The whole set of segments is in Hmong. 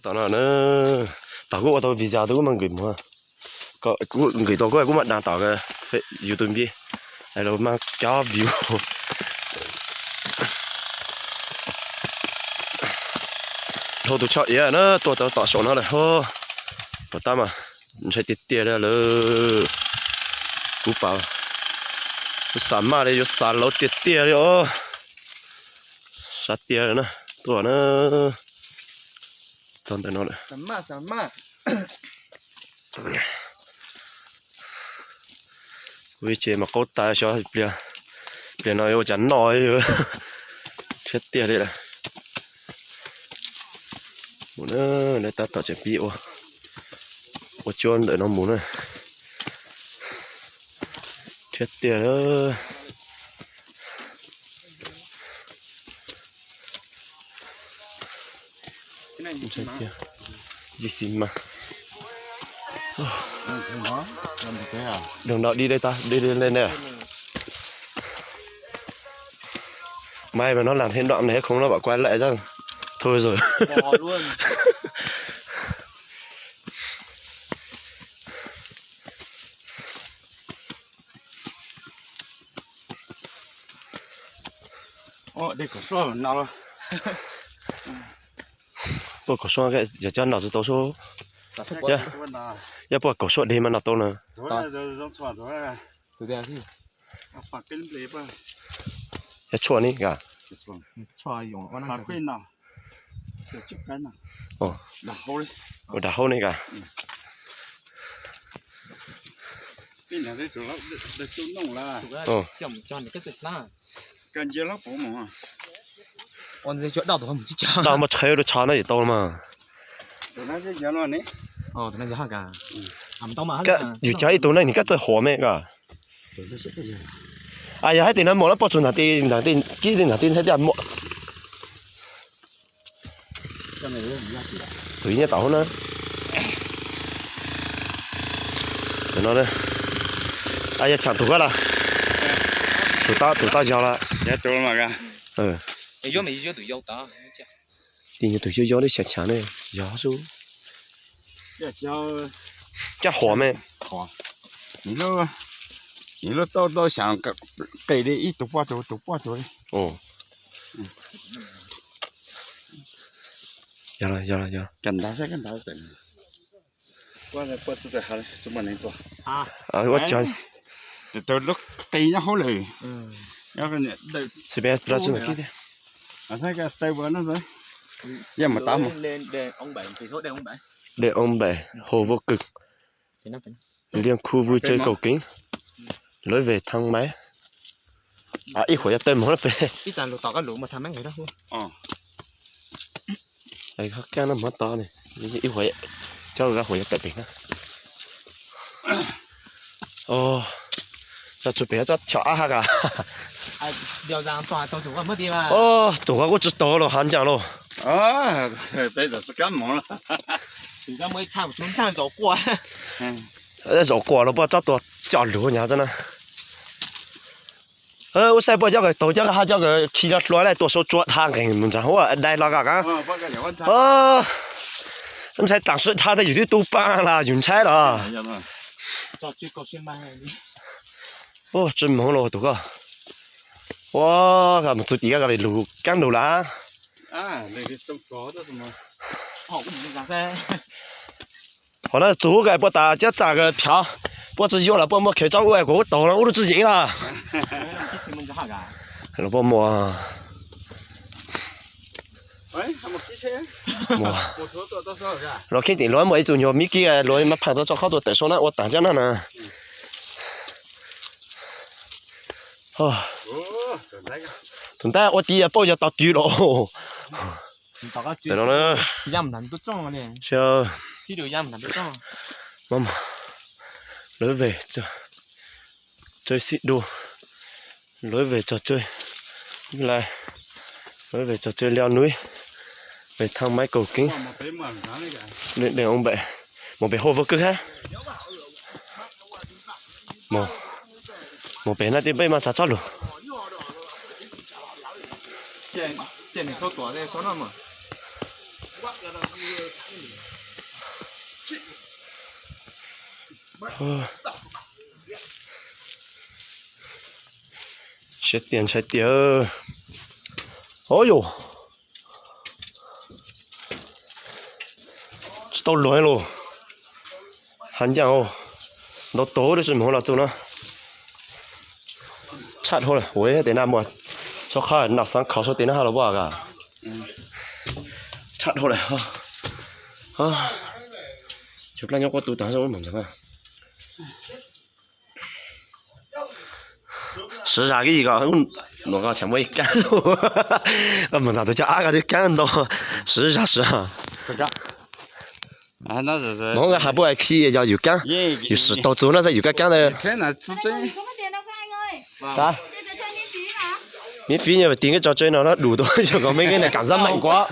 Tom no na, tom kuj ua tau video tau kuj mas nkws mus, kuj nkws tau kuj kuj mas dam tom YouTube npib, es los mas cov view. Dhau tus tsho iav na tuaj tau tom saum no lawm hos. Tom tab mas ntshai tiag tiag li lawm. Kuv pam, kuv xav maj li yuav xav lauv tiag tiag li os. Sab tiag na, tuaj na. Txog ntawm no lawm. Kuv ib tse mas qaub tas xyov pliag, pliag no yuav ua cas noj, rhiab tiag li lawm. Mus na, lawv tab tom tseem pib ua, ua cuab ntawm no mus na. Rhiab tiag lawm. Ntshai tiag. Ntshai xi mas. Đừng đọc đi đây ta, đi đi lên đây à. May mà nó làm thêm đoạn này không nó bảo quay lại chắc thôi rồi. Ua, dej kaum suab no. Puas kaum suab, yog cov noj tsis tau sub. Yog puas kaum suab dej mas noj tau na. Yog tshuaj ni ka. Ua dag hauv ni ka. Dag mas tshaiv rau tsho no yus tau mas. Yus cov ib tug neeg nws kab txawj huam me ka. Yog hais tias no mos lawm poj tsuas ntag, kib ntag, ntshai tias mos. Tus nyob tom hauv na. Yog tshaam tus koj lawm. Tus tau yog lawm. Tus yog yog ne, yog xwb. Caj huam me. Nws lub tau tau xyaam qis li ib tug poj tsuas tus poj tsuas li. Yog, yog, yog. Ua tsaug. Lub qis nyob hauv lawm. Yog mas tav. Đèo ông Bảy, hồ vô cực. Liên khu vui chơi cầu kính. Lối về thang máy. Ib huam yog tawg moog pem. Ib huam coj huam yog tawm pem na. Tso tsuas pem tso chom ab hab ka. Tus ko kuj tsi taug los hav ncaam los. Zaum quas los puab tsob tua coj lug nyab txog na. Ub saib puab coj kawg taug coj kawg hab coj kawg khi lo hlua le tua sau tsua dhau nqeeg mus ntsaag huab dai hlo koj ka. Ntshai taam sim dhau tas yus twb tu paab los yus ntshai los. Tsi moog los tug ko. Ua, mus txug tim koj lug kaab lug lawm. Qhov no txug huab koj puab tas cab txaj kawg phiav, puab tsi yuav los puab muaj khev tsob ub kuv huab taug no ub lub tsi yeem los. Los puab muaj, los kheev tim luag muaj ib txug nyuag miv kib luag maj phaam tau tso qhov tua tawm sau na ua taag cab na na. Tug ntab ua tib yog paub yog tog twg los. Lối về trò chơi xích đu, lối về trò chơi, lối về trò chơi leo núi, về thang máy cầu kính. Đèo ông Bảy, một bảy hồ vô cực hả? Mus pem no tim peb mas tsav tsob lug. Ces nws tau tuam li saum no mas. Siab tiag ntshai tiag. Ov yus, tsis tau luag los. Hav ncaam, ntau tug dab tsi moog los tug na. Tshaj dhau lawm, ua tes na muaj txhob qhab na xaav khov sau tes na ha los puab ka. Tshaj dhau lawm. Cov dlaab nyob quaj tu taag ub moog ntawd. Siv zag kib yim ko, nuav ko tseem muaj ib kaab, koj moog ntxag tug coj ab ko twb kaab ntau, siv zag siv. Moog nkaag has puab khi yog yus kaab, yus sim taug txug na xav yus kaab kaab ntawd. Miễn phí nyo tig koj tso tseg no nó đủ thôi chứ còn mấy cái này cảm giác mạnh quá.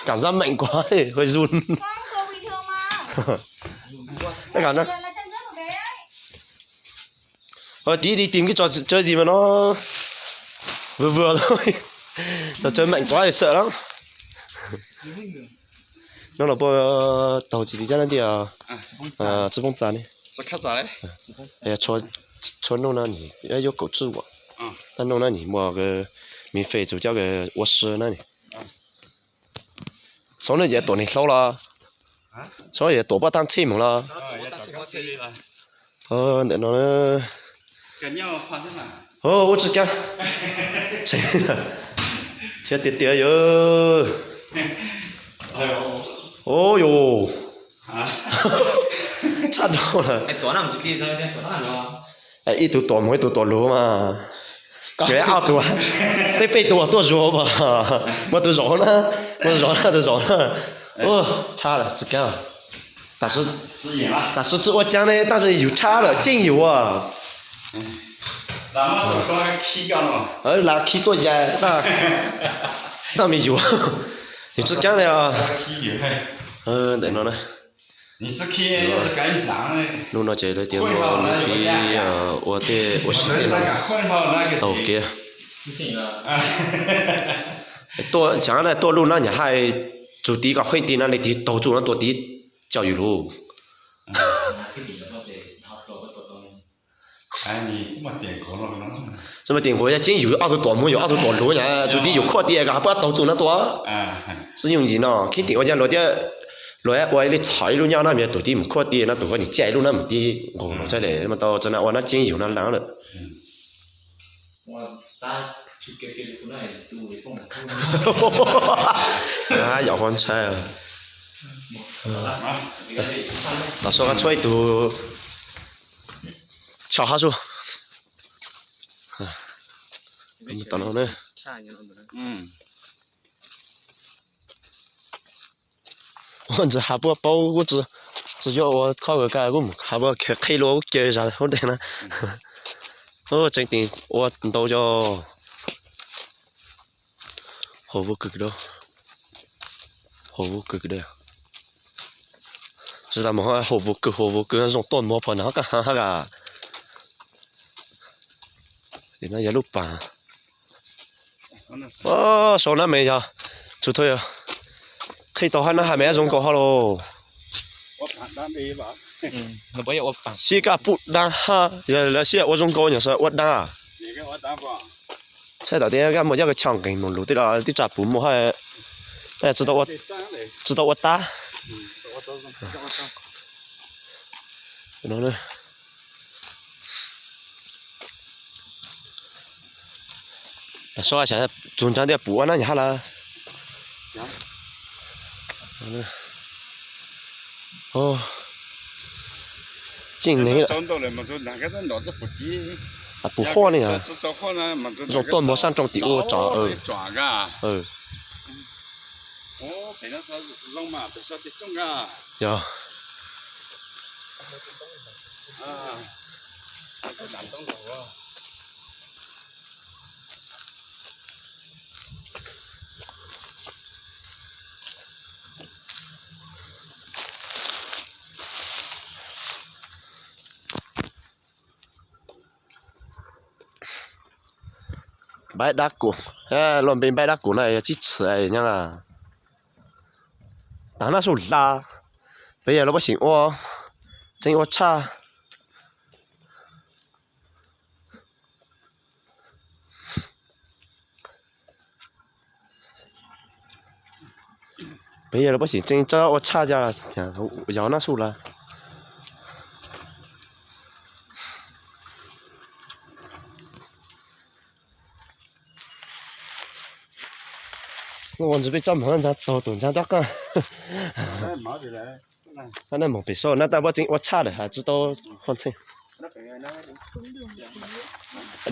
Cảm giác mạnh quá hơi run. Tib đi tìm cái trò chơi gì mà nó vừa vừa thôi. Trò chơi mạnh quá thì sợ lắm. Nó là bơ tàu chỉ tí chắc nó đi à, à, chứ không xa đi. Cho, cho nông nó nhỉ, nó yêu cầu chữ của. Nó nông nó nhỉ, mua cái miễn phí chủ cho cái ua sư nó nhỉ. Sau no ces tuam neeg hlau los? Sau no ces tuam poj tag txhij moog los? Ntawm no ua tsi kaab thiab tiag tiag yog. Ov yus, tshaj dhau lawm. Ib tug tuam moog ib tug tuam lug mas. Ob tug, peb peb tug tuaj zuag, muaj tug zaum na, muaj tug zaum na, tug zaum na. Tshaj lawm tsis kaab. Tam sim tsi ua caag ne, tab sis yus tshaj lawm ceeb yus. Lav khi tuaj ya, tab me yus, yus tsis kaab li. Ntawm no na. Hnub no ces lawv tias muaj miễn phí ua tej ua si tej no tau kev. Xyov na tuaj lub nab nyam haj txug tid kom heej tid na, leej twg taug txug no tuaj tid coj yus lug. Txuj ma tias nkaus yog ceeb yus ob tug tuam moog yus ob tug tuam lug yom, txug tid yus khuaj tias kom puab taug txug no tuaj. Xwb nyuj ntsis no khib tim ua caag luag thiab, luag ua ib lub txhom ib lub nyob na, yog tus tid mus khuaj tias no tus koj nim caij ib lub nab mus tid nkaus no tsaib le mas tau tsa na ua nab ceeb yus nab laab lawm. Yam huab ntshai. Los soj qab tshuab ib tug. Tso hab sub. Tom no na. Ua ntsis has puab paub kuj tsis yuav ua khob kawg, kuj has puab qhib lub ua kuj caw zag huab ntej na. Tseeb tias ua ntau yog hauv vuag kawg, hauv vuag kawg. Tsis tas mus hauv vuag kawg, hauv vuag kawg zoo tuaj muag phom nag hab ka. Tim no yog lub pas. Sau nab me yog, txug thaum yog qhib tau hab nab has me zoo nkaus hab lauj. Sib kaj pub dab hab yog lawv sib ua zoo nkaus nyuam sav ua dab. Saib tom tej kaj muaj coj kws tshaj nqeeg moog lug tej los tib tsa puv muaj hab, tsis tau ua tab. Txug nrag tias pum ua nab nyam hab lawm. Tseeb neeg, pum huab ne, zoo tuaj muag sab nroo tim ua tsov. Yog. Npaib dab kum, luaj npe npaib dab kum na yog tsib txhia nyab laj. Taag nab sub hla, peb yog lub pab xyeem ua, Tseeb ua tshaj. Peb yog lawv puab xim tseeb txawb ua tshaj ca, yog nab su lawm. Ua ntsis peb tsob mov ntxaag taug tus ntxaag rov qaab. Naj moog pem saib naj tab puab tseeb ua tshaj lawm has tsi tau qhov txheej.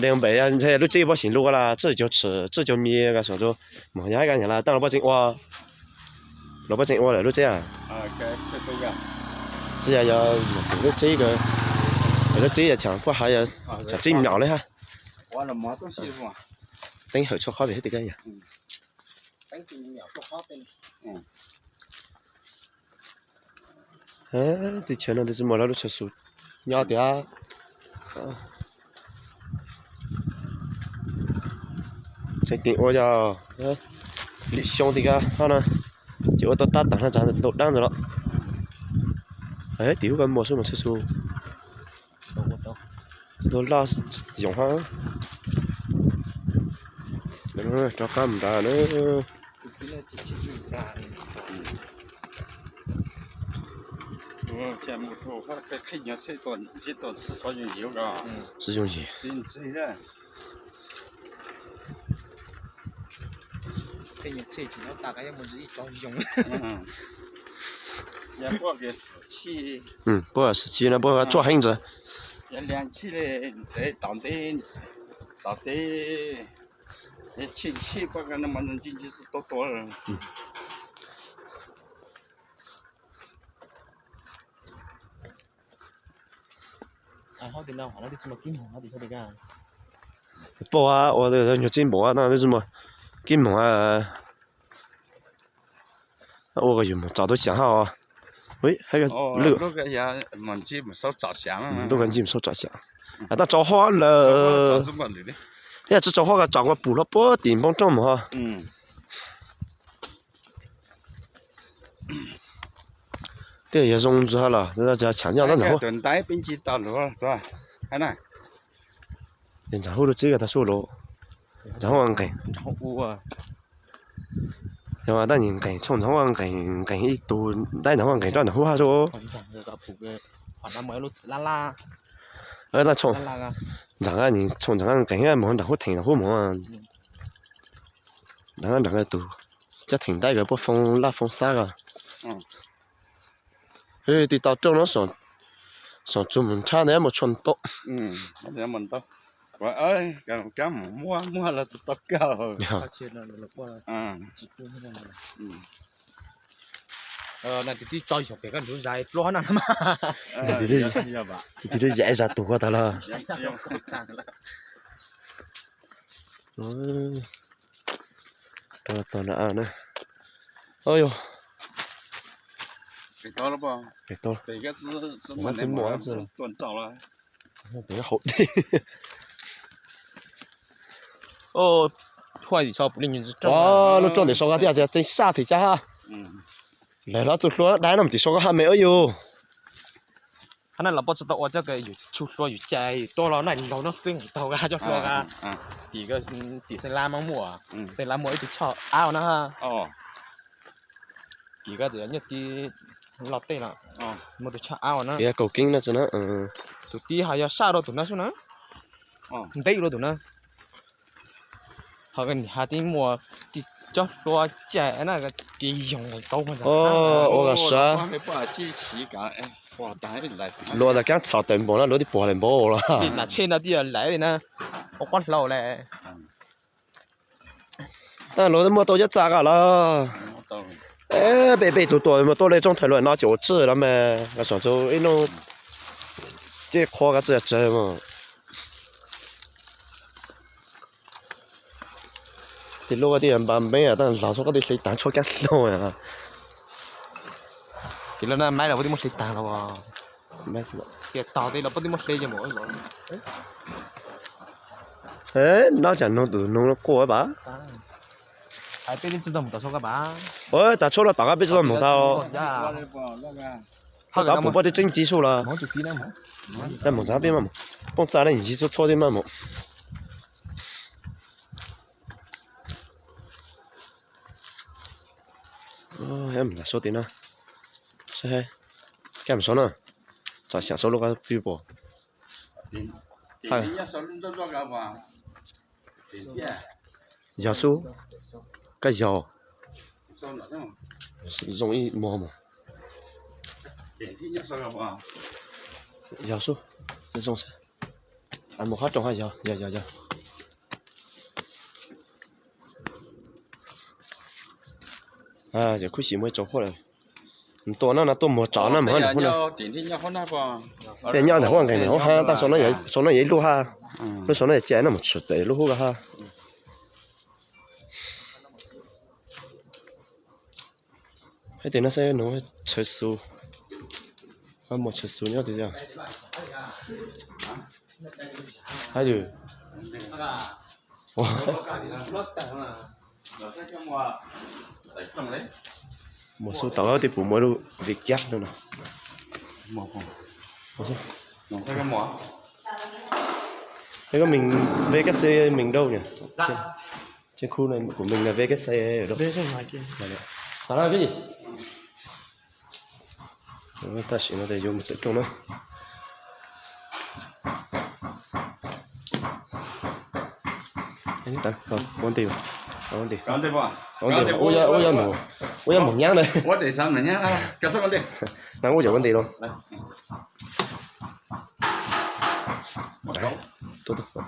Dee npem ntshe lub tseeb puab xim lug las tsib caug tshim tsib caug mi ka xom tsu, moog yog hab ka nyam las tab los puab tseeb ua, los puab tseeb ua lawm lub tseeb a. Tsi yog, yog moog pem lub tseeb, lub tseeb yog tsaam puab has, tsaam tseeb mlaum le hab. Teeb hawm tshuaj qhob pem hab tias kab yog. Teb chaws no ntawd tsi muaj lawv lub tshaj xus nyob tias tseem teem ua yog lwm xyoo tias kab hab na, ces ua tau tab taag na tsav ntau dlaab ntawd los. Tim hub koj muaj xwb mas tshaj xus. Tau laj yoos hab. Rov qab mus nrad na. Tsi yooj yim. Puab xwm txheej no puab tsuaj heev ntawd. Puab ua nyuag tseeb npaum no tsi muaj kib moog. Ua koj yug moog tsom tau xyaav hab. Lub koj ntsib moog xauj tsom xyaav. Tab tsaus huab lawm. Yog tsi tsaus huab koj tsom koj pum hlo puag tim npoo rooj moog ho. Tej yog zoo ntxwg hab los tsaam nyob tab ntsam hub. Ntsam hub lub tseeb tag sub lawm. Ntsam hub nqeeg. Yog tab nqeeg tshooj ntsam hub nqeeg, nqeeg ib tug ntaib ntsam hub nqeeg rau ntsam hub hab sub. Ntsam ntsam nqeeg moog ntsam hub theem ntsam hub moog. Ntsam nqeeg tug coj theem ntaib kws puab foob laj foob xab ko. Tig tau rooj no, xyov tsuas mus ntshab ntawd muaj tshuaj ntau. Tig tib tso xyov pem koj nrug zais pluab no. Tig tib zais zas tug ko tag los. Rov tog na. Au yog. Hauv dej. Lub rooj ntawm saud koj thiaj tseem saj thiab cas. Lawv los txuj hlua dai no tim saud koj haj me ua yug. Hab na los puab tsi tau ua coj yus tshuj hlua yus cai yus tuaj los na laug no xwb taug koj coj hlua koj. Tim, tim Xeem Lab mas muaj, Xeem Lab muaj ib tug choj ab na. Tim koj txawm nyob tim Los Tsuas los muaj tus choj ab na. Kaum Keeb no tsi na. Tus tib ho yog saj dua tus na xwb na. Nteb dua tus na. Ho koj nim has tib muaj tib cob hlua cai na, kev yoog nqees tau ua koj sab. Luag tas kaab txhom tawm npaum no luag tib puag lawm npaum los. Tim nram tsheb no tib yog lawv li na, ua quab hlau le. Tab luag muaj tau cov txaj koj los. Peb peb tug tuaj muaj tuaj le tsooj thawm luaj no ces ua tsi los mas los soom txug ib nub ces qhua koj tsi tsawg mas. Tim lub koj tij npa npeeb tab laug txhob koj tij hle taag tshuaj kaab hlau. Tim lub na maib los puab tij muab hle taag los. Tias tog tej los puab tij muab hle ces mus. Nov cas noog tus noog quaj pab. Peb tsis tau mus tom sab koj pab. Ua tas tshuaj loj tom koj peb tsis tau mus tau. Hab tav pum poj tej tseeb txiv sub los. Dab mus ntxav peb maj mus. Poob txaj dab ntsis txhua txhua tej maj mus. Lam sau tim no. Saib, kab mus sau na. Txog xyaam sau lub qab pib pom. Yog xub, kab yog. Zoo ib mog mus. Yog xub, zoo sab. Mus qhov rooj hab yog yog yog yog. Yog khub xim muaj ib tsoom huab lawm. Tua no no tuaj muag tsov na mus hab. Nyob ntawm huab nqees ntawm huab hab, tab sau no yog ib lub hab. Lub sau no yog cia no mus tshwm pem lub hub ko hab. Hab tes no saib nws tshaw xu. Muaj tshaw xu nyob tiag. Hab yus. Muag xub tau tej puas muaj lub vim kiab no no. Koj meem V K C meem dau niam. Tseeb khub kuv meem V K C. Tam sim no yuav mus tawm rooj na. Ua ntej, ua ntej, ua yog mus nyab ntawd. Na ua yog ua ntej los.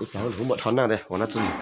Ib plag lub muam rho naj ntawd ua no txij mus.